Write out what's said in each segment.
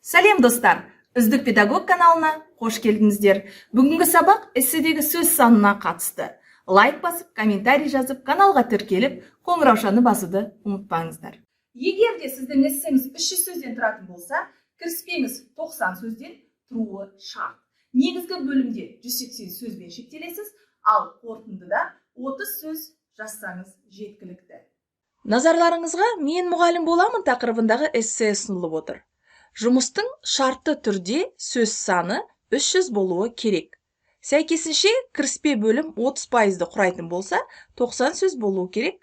Сәлем, достар! Үздік педагог каналына қош келдіңіздер. Бүгінгі сабақ эсседегі сөз санына қатысты. Лайк басып, комментарий жазып, каналға тіркеліп, қоңыраушаны басуды ұмытпаңыздар. Егер де сіздің эссеңіз 300 сөзден тұратын болса, кіріспеңіз 90 сөзден тұруы шарт. Негізгі бөлімде 180 сөзбен шектелесіз, ал қорытындыда 30 сөз жазсаңыз жеткілікті. Назарларыңызға «Мен мұғалім боламын» тақырыбындағы эссе ұсынылып отыр. Жұмыстың шартты түрде сөз саны 300 болуы керек. Сәйкесінше, кіріспе бөлім 30%-ды құрайтын болса, 90 сөз болуы керек.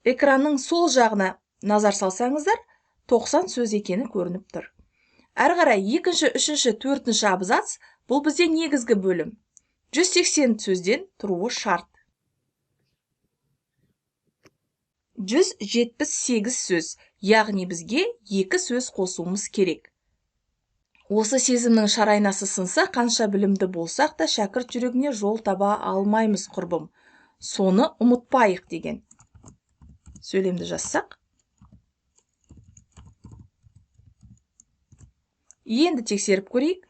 Экранның сол жағына назар салсаңыздар, 90 сөз екені көрініп тұр. Әрі қарай екінші, үшінші, төртінші абзац бұл бізде негізгі бөлім. 180 сөзден тұруы шарт. 178 сөз, яғни бізге 2 сөз қосуымыз керек. Осы сезімнің шарайнасы сынса, қанша білімді болсақ та шәкірт жүрегіне жол таба алмаймыз, құрбым. Соны ұмытпайық деген сөйлемді жазсақ. Енді тексеріп көрейік.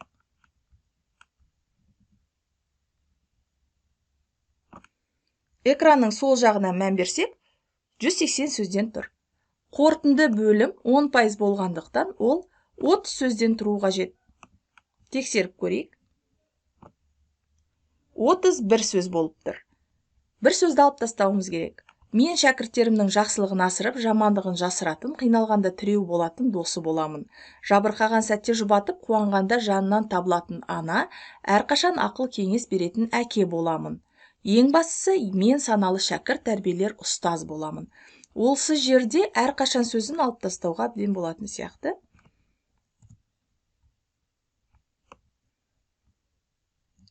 Экранның сол жағына мән берсек, 180 сөзден тұр. Қорытынды бөлім 10% болғандықтан ол 30 сөзден тұру қажет. Тексеріп көрейік. 31 сөз болып тұр. Бір сөзді алып тастауымыз керек. Мен шәкірттерімнің жақсылығын асырып, жамандығын жасыратын, қиналғанда тіреу болатын досы боламын. Жабырқаған сәтте жұбатып, қуанғанда жанынан табылатын ана, әрқашан ақыл кеңес беретін әке боламын. Ең бастысы, мен саналы шәкірт тәрбиелер ұстаз боламын. Олсыз жерде әрқашан сөзін алып тастауға әбден болатын сияқты.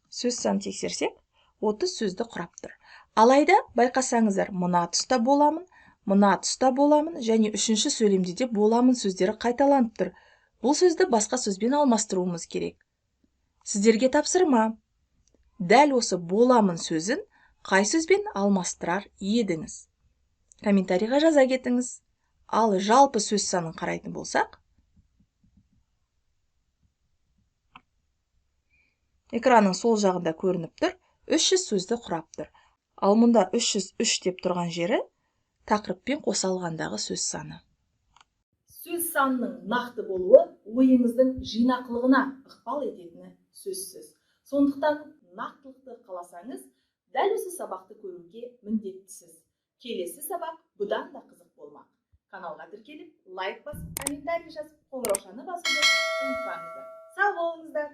Сөз санын тексерсек, 30 сөзді құрап тұр. Алайда, байқасаңыздар, мына тұста боламын, мына тұста боламын және үшінші сөйлемде де боламын сөздері қайталанып тұр. Бұл сөзді басқа сөзбен алмастыруымыз керек. Сіздерге тапсырма. Дәл осы боламын сөзін қай сөзбен алмастырар едіңіз? Комментарийға жаза кетіңіз. Ал жалпы сөз санын қарайтын болсақ, экранның сол жағында көрініп тұр, 300 сөзді құрап тұр. Ал мұнда 303 деп тұрған жері тақырыппен қоса алғандағы сөз саны. Сөз санының нақты болуы ойыңыздың жинақылығына ықпал ететіні сөзсіз. Сондықтан нақтылықты қаласаңыз, дәл осы сабақты көруге міндеттісіз. Келесі сабақ бұдан да қызық болмақ. Каналға тіркеліп, лайк басып, комментарий жазып, қоңыраушаны басуды ұмытпаңыздар. Сау болыңыздар!